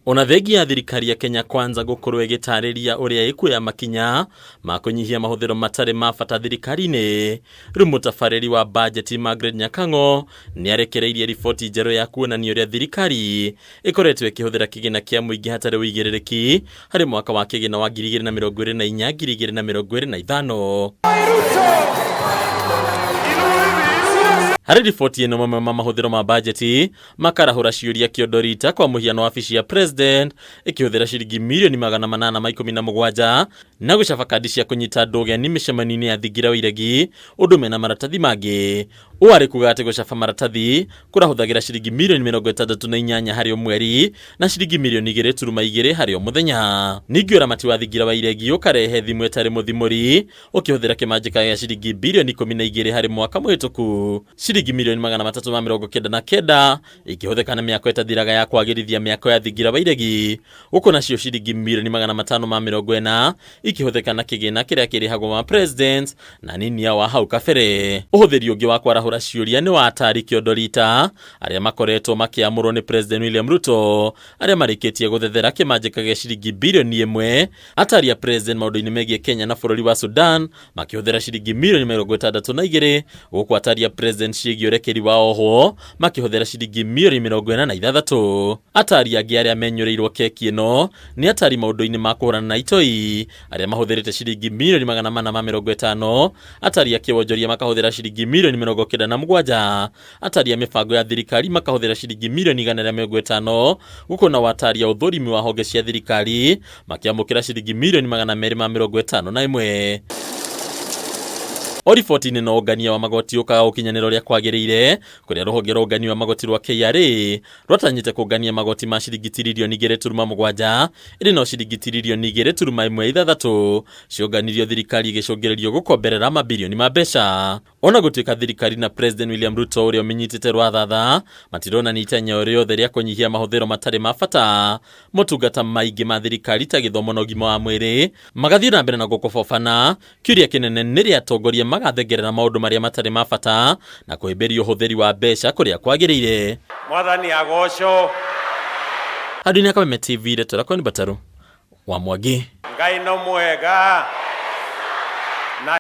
Ona thengia ya thirikari ya Kenya Kwanza gũkorwo ĩgĩtarĩria ũrĩa ĩkuoya makinya ma kũnyihia mahũthĩro matarĩ ma bata thirikari-inĩ, rĩu mũtabarĩri wa bajeti Margaret Nyakang'o nĩ arekereirie riboti njerũ ya kuonania ũrĩa thirikari ĩkoretwo ĩkĩhũthĩra kĩgĩna kĩa mũingĩ hatarĩ ũigĩrĩrĩki harĩ mwaka wa kĩgĩna wa 2024 2025. Harĩ riboti ĩno, mamwe ma mahũthĩro ma bajeti makarahũra ciũria kĩondo rita, kwa mũhiano wabici ya president ĩkĩhũthĩra ciringi mirioni 817 na gũcaba kandi cia kũnyita andũ ũgeni mĩcemanio-inĩ ya thingira wa iregi ũndũ mena maratathi mangĩ. Ũũ arĩ kuga atĩ gũcaba maratathi kũrahũthagĩra ciringi mirioni 68 harĩ o mweri na ciringi mirioni 2.2 harĩ o mũthenya. Ningĩ ũramati wa thingira wa iregi ũkarehe thimũ ĩtarĩ mũthimũri ũkĩhũthĩra kĩmanjĩka gĩa ciringi birioni 12 harĩ mwaka mũhĩtũku, ciringi mirioni 399 ikĩhũthĩka na mĩako ĩtathiraga ya kwagĩrithia mĩako ya thingira wa iregi, gũkũ nacio ciringi mirioni 540 ikĩhũthĩka na kĩgĩna kĩrĩa kĩrĩhagwo ma president na nini wa hau kabere. Ũhũthĩri ũngĩ wa kwarahũra ciũria nĩ wa atari kĩondo rita arĩa makoretwo makĩamũrwo nĩ President William Ruto, arĩa marĩkĩtie gũthethera kĩmanjĩka gĩa ciringi birioni 1. Atari a president maũndũ-inĩ megiĩ Kenya na bũrũri wa Sudan makĩhũthĩra ciringi mirioni 62, gũkũ atari a president ciĩgiĩ ũrekeri wa ohwo makĩhũthĩra ciringi mirioni 46. Atari angĩ arĩa menyũrĩirwo keki ĩno nĩ atari maũndũ-inĩ ma kũhũrana na itoi arĩa mahũthĩrĩte ciringi mirioni 450, atari a kĩwonjoria makahũthĩra ciringi mirioni 97, atari a mĩbango ya thirikari makahũthĩra ciringi mirioni 150, gũkũ na atari a ũthũrimi wa honge cia thirikari makĩamũkĩra ciringi mirioni 251. O riboti-inĩ no ũngania wa magoti ũkaga gũkinyanĩra ũrĩa kwagĩrĩire, kũrĩa rũhonge rwa ũngania wa magoti rwa KRA rwatanyĩte kũngania magoti ma ciringi tiririoni 2.7, ĩndĩ no ciringi tiririoni 2.16 ciũnganirio, thirikari ĩgĩcũngĩrĩrio gũkomberera mabirioni ma mbeca. Ona gũtuĩka thirikari na President William Ruto ũrĩa ũmĩnyitĩte rwathatha matironania itanya o rĩothe rĩa kũnyihia mahũthĩro matarĩ ma bata, motungata maingĩ ma thirikari ta gĩthomo na ũgima wa mwĩrĩ magathiĩ na mbere na gũkobobana. Kĩũria kĩnene nĩ rĩa atongoria magathengerera maũndũ marĩa matarĩ ma bata na kũhĩmbĩria ũhũthĩri wa mbeca kũrĩa kwagĩrĩire. Mwathani agocwo. Handũ-inĩ ya Kameme TV, ndeto yakwa nĩ Mbataru wa Mwangi. Ngai no mwega.